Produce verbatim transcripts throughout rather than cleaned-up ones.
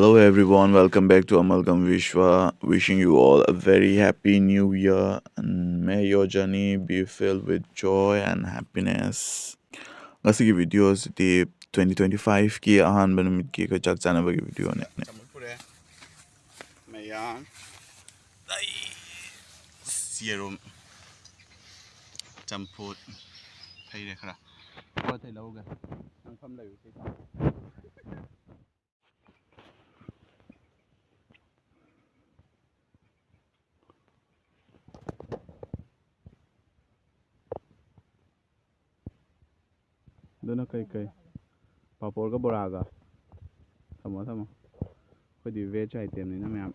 Hello everyone, welcome back to Amalgam Vishwa. Wishing you all a very happy new year and may your journey be filled with joy and happiness. ꯉꯁꯤꯒꯤ video ꯑꯁꯤꯗꯤ twenty twenty-five ꯀꯤ ꯑꯍꯥꯟꯕ ꯅꯨꯃꯤꯠꯀꯤ ꯑꯩꯈꯣꯏ ꯆꯥꯛ ꯆꯥꯅꯕꯒꯤ video ꯅꯦ꯫ ꯆꯝꯐꯨꯠ ꯐꯨꯠꯂꯦ꯫ ꯃꯌꯥꯟ꯫ ꯑꯩ ꯌꯦꯔꯨꯝ꯫ ꯆꯝꯐꯨꯠ꯫ ꯍꯩꯔꯦ ꯈꯔ꯫ ꯄꯣꯠ ꯆꯩ ꯂꯧꯔꯒ ꯅꯪ ꯐꯝ ꯂꯩꯌꯨ ꯁꯤ꯫ ꯑꯗꯨꯅ ꯀꯩ ꯀꯩ? ꯄꯥꯐꯣꯔꯒ ꯕꯣꯔꯥꯒ꯫ ꯊꯝꯃꯣ ꯊꯝꯃꯣ꯫ ꯑꯩꯈꯣꯏꯗꯤ veg item ꯅꯤꯅ ꯃꯌꯥꯝ꯫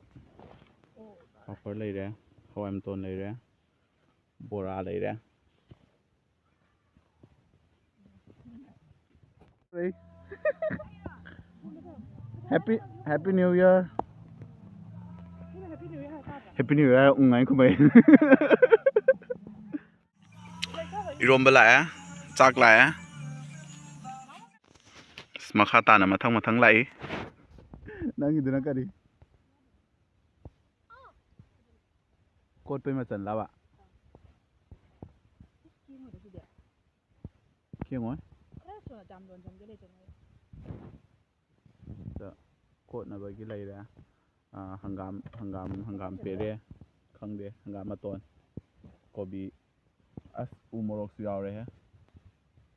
ꯄꯥꯐꯣꯔ ꯂꯩꯔꯦ, ꯍꯋꯥꯏ ꯃꯇꯣꯟ ꯂꯩꯔꯦ, ꯕꯣꯔꯥ ꯂꯩꯔꯦ꯫ Happy, Happy New Year. Happy New Year ꯎꯝ ꯍꯥꯏ ꯈꯨꯝꯃꯛꯑꯦ꯫ ꯏꯔꯣꯝꯕ ꯂꯥꯛꯑꯦ, ꯆꯥꯛ ꯂꯥꯛꯑꯦ꯫ ꯑꯁ, ꯃꯈꯥ ꯇꯥꯅ ꯃꯊꯪ ꯃꯊꯪ ꯂꯥꯛꯏ꯫ ꯅꯪꯒꯤꯗꯨꯅ ꯀꯔꯤ? ꯀꯣꯠꯄꯩ ꯃꯆꯜꯂꯕ? ꯀꯦꯡꯉꯣꯏ꯫ ꯈꯔ ꯊꯨꯅ ꯆꯥꯝꯗꯣꯟ ꯆꯪꯒꯦ ꯂꯩꯇꯅ꯫ ꯁꯤꯗ ꯀꯣꯠꯅꯕꯒꯤ ꯂꯩꯔꯦ꯫ ꯑꯥ, ꯍꯪꯒꯥꯝ, ꯍꯪꯒꯥꯝ, ꯍꯪꯒꯥꯝ ꯄꯦꯔꯦ꯫ ꯈꯪꯗꯦ, ꯍꯪꯒꯥꯝ ꯃꯇꯣꯟ꯫ ꯀꯣꯕꯤ꯫ ꯑꯁ, ꯎ ꯃꯣꯔꯣꯛꯁꯨ ꯌꯥꯎꯔꯦꯍꯦ꯫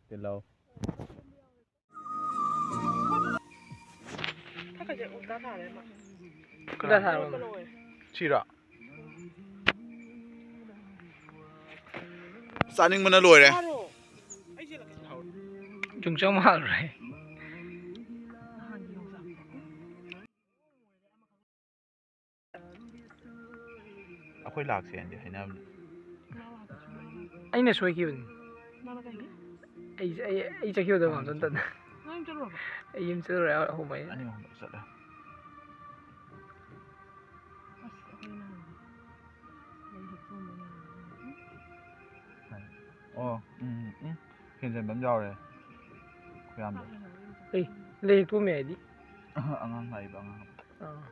ꯇꯤꯜꯍꯧ꯫ ꯎꯜꯇꯥ ꯊꯥꯔꯦ ꯑꯃ꯫ ꯎꯜꯇꯥ ꯊꯥꯔꯕ? ꯁꯤꯔꯣ? ꯆꯥꯅꯤꯡꯕꯅ ꯂꯣꯏꯔꯦ꯫ ꯆꯥꯔꯣ꯫ ꯑꯩ ꯆꯦꯜꯂꯛꯀꯦ꯫ ꯌꯣꯡꯆꯥꯛ ꯃꯥꯜꯂꯨꯔꯦ꯫ ꯑꯩꯈꯣꯏ ꯂꯥꯛꯁꯦꯅꯗꯤ ꯍꯥꯏꯅꯕꯅꯦ꯫ ꯑꯩꯅ ꯁꯣꯏꯈꯤꯕꯅꯤ꯫ ꯃꯥꯅ ꯀꯩꯒꯤ? ꯑꯩ, ꯑꯩ, ꯑꯩ ꯆꯠꯈꯤꯕꯗꯣ ꯃꯥꯝꯇꯣꯟ ꯇꯟꯅ꯫ ꯅꯪ ꯌꯨꯝ ꯆꯠꯂꯨꯔꯕ? ꯑꯩ ꯌꯨꯝ ꯆꯠꯂꯨꯔꯦ ꯑꯍꯨꯝ ꯑꯩ꯫ ꯑꯅꯤ ꯑꯍꯨꯝꯂꯛ ꯆꯠꯂꯦ꯫ ꯑꯁ, ꯑꯩꯈꯣꯏ ꯅꯍꯥꯟ ꯂꯩ ꯍꯦꯛꯄ ꯑꯃ ꯌꯥꯎꯔꯝꯕꯅꯤ꯫ ꯑꯣ, ꯎꯝ, ꯎꯝ, ꯎꯝ꯫ ꯍꯦꯟꯖꯟꯕ ꯑꯃ ꯌꯥꯎꯔꯦ꯫ ꯈꯨꯌꯥꯝꯗꯣ꯫ ꯑꯩ ꯂꯩ ꯍꯦꯛꯇꯣꯛꯑꯝꯃꯦ ꯍꯥꯏꯗꯤ? ꯑꯉꯥꯡ ꯂꯥꯛꯏꯕ ꯑꯉꯥꯡ ꯑꯃ꯫ ꯑꯥ꯫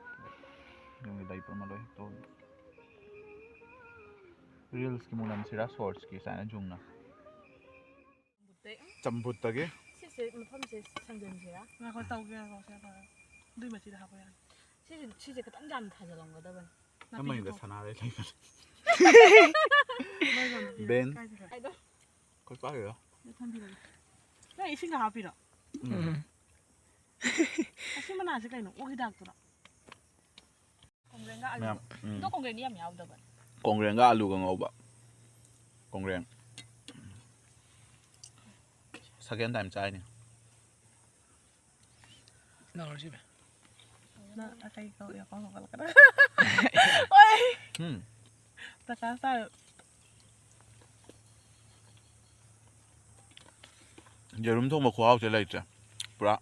ꯌꯨꯝꯒꯤ ꯂꯩꯕ ꯑꯃ ꯂꯣꯏ ꯍꯦꯛꯇꯣꯛꯑꯒ꯫ ꯔꯤꯜꯁꯀꯤ ꯃꯨꯛ ꯅꯝꯁꯤꯔꯥ, ꯁꯣꯔꯠꯁꯀꯤ ꯁꯨꯃꯥꯏꯅ ꯖꯨꯝꯅ? ꯆꯝꯐꯨꯠꯇꯒꯤ꯫ ꯁꯤꯁꯦ ꯃꯐꯝꯁꯦ ꯁꯪꯖꯟꯁꯤꯔꯥ? ꯉꯥꯏꯈꯣ, ꯇꯧꯒꯦ, ꯉꯥꯏꯈꯣ, ꯁꯦ, ꯐꯔꯦ꯫ ꯑꯗꯨꯏ ꯃꯆꯤꯗ ꯍꯥꯞꯄ ꯌꯥꯅꯤ꯫ ꯁꯤꯁꯦ, ꯁꯤꯁꯦ ꯈꯤꯇꯪ ꯌꯥꯝ ꯊꯥꯖꯤꯜꯂꯝꯒꯗꯕꯅꯤ꯫ ꯅꯃꯩꯗ ꯁꯅꯥꯔꯩ ꯂꯩꯕꯅꯤ꯫ ꯅꯣꯏꯔꯣꯝꯗꯗꯤ ꯕꯦꯟ꯫ ꯀꯥꯏ ꯆꯠꯈ꯭ꯔꯦ? ꯑꯩꯈꯣꯏ ꯄꯥꯏꯔꯤꯔꯣ? ꯁꯤꯗ ꯊꯝꯕꯤꯔꯒꯦ꯫ ꯅꯪ ꯏꯁꯤꯡꯒ ꯍꯥꯞꯄꯤꯔꯣ? ꯎꯝ꯫ ꯑꯁꯤ ꯃꯅꯥꯁꯦ ꯀꯩꯅꯣ? ꯑꯣꯛ ꯍꯤꯗꯥꯛꯇꯨꯔꯣ? ꯀꯣꯡꯒ꯭ꯔꯦꯡꯒ ꯑꯂꯨ꯫ ꯃꯌꯥꯝ, ꯎꯝ꯫ ꯑꯗꯣ ꯀꯣꯡꯒ꯭ꯔꯦꯡꯗꯤ ꯌꯥꯝ ꯌꯥꯎꯗꯕꯅꯦ꯫ ꯀꯣꯡꯒ꯭ꯔꯦꯡꯒ ꯑꯂꯨꯒ ꯉꯧꯕ꯫ ꯀꯣꯡꯒ꯭ꯔꯦꯡ꯫ Second time ꯆꯥꯏꯅꯦ꯫ ꯂꯧꯔꯁꯤ ꯚꯥꯏ꯫ ꯅꯪ ꯑꯇꯩ ꯀꯧ-, ꯌꯥꯄꯥ ꯍꯧꯒꯠꯂꯛꯀꯗ꯭ꯔꯥ? ꯑꯣꯏ! ꯎꯝ꯫ ꯄ꯭ꯔꯀꯥꯁ ꯇꯥꯔ-, ꯌꯦꯔꯨꯝ ꯊꯣꯡꯕ ꯈꯨꯍꯥꯎꯁꯦ ꯂꯩꯇ꯭ꯔꯦ꯫ ꯄꯨꯔꯥ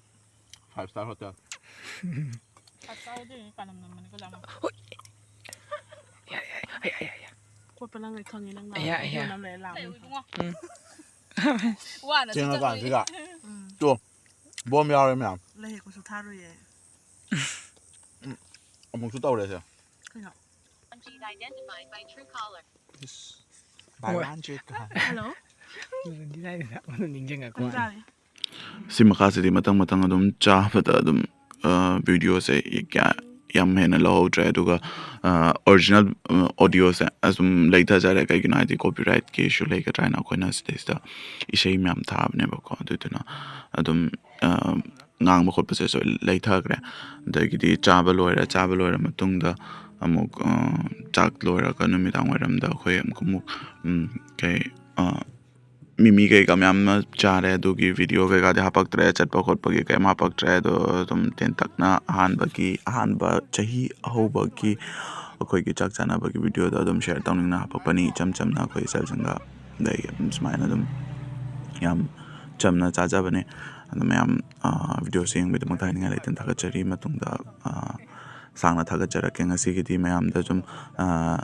five star hotel꯫ Five star hotel ꯅꯤ ꯀꯥꯟꯅꯝ ꯅꯝꯕꯅꯤꯀꯣ, ꯂꯥꯛꯑꯣ꯫ ꯍꯣꯏ꯫ ꯌꯥꯔꯦ, ꯌꯥꯔꯦ꯫ ꯑꯌꯥ, ꯑꯌꯥ, ꯑꯌꯥ꯫ ꯈꯣꯠꯄ ꯅꯪ ꯂꯣꯏ ꯈꯪꯉꯤ, ꯅꯪ ꯑꯌꯥ, ꯂꯥꯛꯑꯣ꯫ ꯑꯌꯥ꯫ ꯅꯝ ꯂꯩꯔꯦ, ꯂꯥꯛꯑꯣ꯫ ꯂꯩꯌꯨ, ꯏꯕꯨꯡꯉꯣ꯫ ꯎꯝ꯫ ꯋꯥꯅꯁꯨ ꯆꯠꯂꯨꯏ꯫ ꯊꯦꯡꯉꯀꯥꯟꯁꯤꯗ꯫ ꯎꯝ꯫ ꯇꯣ, ꯕꯣꯝ ꯌꯥꯎꯔꯦ ꯃꯌꯥꯝ꯫ ꯂꯩꯍꯦꯛꯄꯁꯨ ꯊꯥꯔꯨꯏꯌꯦ꯫ ꯎꯝ꯫ ꯑꯃꯨꯛꯁꯨ ꯇꯧꯔꯦꯁꯦ꯫ ꯀꯩꯅꯣ? Identified by Truecaller꯫ ꯏꯁ, ꯍꯣꯏ꯫ By one trick ꯀꯥꯏ꯫ Hello? ꯅꯤꯡꯁꯤꯡꯉꯛꯄ ꯋꯥꯅꯤ꯫ ꯆꯥꯔꯦ꯫ ꯁꯤ ꯃꯈꯥꯁꯤꯗꯤ ꯃꯊꯪ ꯃꯊꯪ ꯑꯗꯨꯝ ꯆꯥꯕꯗ ꯑꯗꯨꯝ, ꯑ, videoꯁꯦ ꯀꯌꯥ ꯌꯥꯝ ꯍꯦꯟꯅ ꯂꯧꯍꯧꯗ꯭ꯔꯦ꯫ ꯑꯗꯨꯒ, ꯑ, original, ꯑ, audioꯁꯦ ꯑꯗꯨꯝ ꯂꯩꯊꯖꯔꯦ꯫ ꯀꯩꯒꯤꯅꯣ ꯍꯥꯏꯗꯤ copyrightꯀꯤ issue ꯂꯩꯒꯗ꯭ꯔꯥ ꯍꯥꯏꯅ ꯑꯩꯈꯣꯏꯅ ꯁꯤꯗꯩꯁꯤꯗ ꯏꯁꯩ ꯃꯌꯥꯝ ꯊꯥꯕꯅꯦꯕꯀꯣ꯫ ꯑꯗꯨꯗꯨꯅ ꯑꯗꯨꯝ, ꯑ, ꯉꯥꯡꯕ ꯈꯣꯠꯄꯁꯦ ꯁꯣꯏ ꯂꯩꯊꯈ꯭ꯔꯦ꯫ ꯑꯗꯒꯤꯗꯤ ꯆꯥꯕ ꯂꯣꯏꯔꯦ꯫ ꯆꯥꯕ ꯂꯣꯏꯔ ꯃꯇꯨꯡꯗ ꯑꯃꯨꯛ, ꯑ, ꯆꯥꯛ ꯂꯣꯏꯔꯒ ꯅꯨꯃꯤꯗꯥꯡ ꯋꯥꯏꯔꯝꯗ ꯑꯩꯈꯣꯏ ꯑꯃꯨꯛ, ꯑꯃꯨꯛ, ꯎꯝ, ꯀꯩ, ꯑ, ꯃꯤꯃꯤ ꯀꯩꯀꯥ ꯃꯌꯥꯝ ꯑꯃ ꯆꯥꯔꯦ꯫ ꯑꯗꯨꯒꯤ video ꯀꯩꯀꯥꯗꯤ ꯍꯥꯄꯛꯇ꯭ꯔꯦ, ꯆꯠꯄ ꯈꯣꯠꯄꯒꯤ ꯀꯩꯝ ꯍꯥꯄꯛꯇ꯭ꯔꯦ꯫ ꯑꯗꯣ ꯑꯗꯨꯝ ꯇꯦꯟꯇꯛꯅ ꯑꯍꯥꯟꯕꯒꯤ, ꯑꯍꯥꯟꯕ ꯆꯍꯤ ꯑꯍꯧꯕꯒꯤ ꯑꯩꯈꯣꯏꯒꯤ ꯆꯥꯛ ꯆꯥꯅꯕꯒꯤ videoꯗꯣ ꯑꯗꯨꯝ share ꯇꯧꯅꯤꯡꯅ ꯍꯥꯄꯛꯄꯅꯤ꯫ ꯏꯆꯝ ꯆꯝꯅ ꯑꯩꯈꯣꯏ ꯏꯆꯜꯁꯤꯡꯒ ꯑꯗꯩ ꯑꯗꯨꯝ ꯁꯨꯃꯥꯏꯅ ꯑꯗꯨꯝ ꯌꯥꯝ ꯆꯝꯅ ꯆꯥꯖꯕꯅꯦ꯫ ꯑꯗꯣ ꯃꯌꯥꯝ, ꯑ, videoꯁꯦ ꯌꯦꯡꯕꯒꯤꯗꯃꯛꯇ ꯍꯥꯏꯅꯤꯡꯉꯥꯏ ꯂꯩꯇꯅ ꯊꯥꯒꯠꯆꯔꯤ꯫ ꯃꯇꯨꯡꯗ, ꯑ, ꯁꯥꯡꯅ ꯊꯥꯒꯠꯆꯔꯛꯀꯦ꯫ ꯉꯁꯤꯒꯤꯗꯤ ꯃꯌꯥꯝꯗ ꯁꯨꯝ, ꯑ,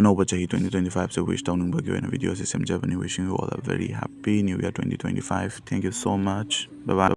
ꯑꯅꯧꯕ ꯆꯍꯤ twenty twenty fiveꯁꯦ wish ꯇꯧꯅꯤꯡꯕꯒꯤ ꯑꯣꯏꯅ videoꯁꯦ ꯁꯦꯝꯖꯕꯅꯤ꯫ Wishing you all a very happy new year twenty twenty five. Thank you so much. Bye bye.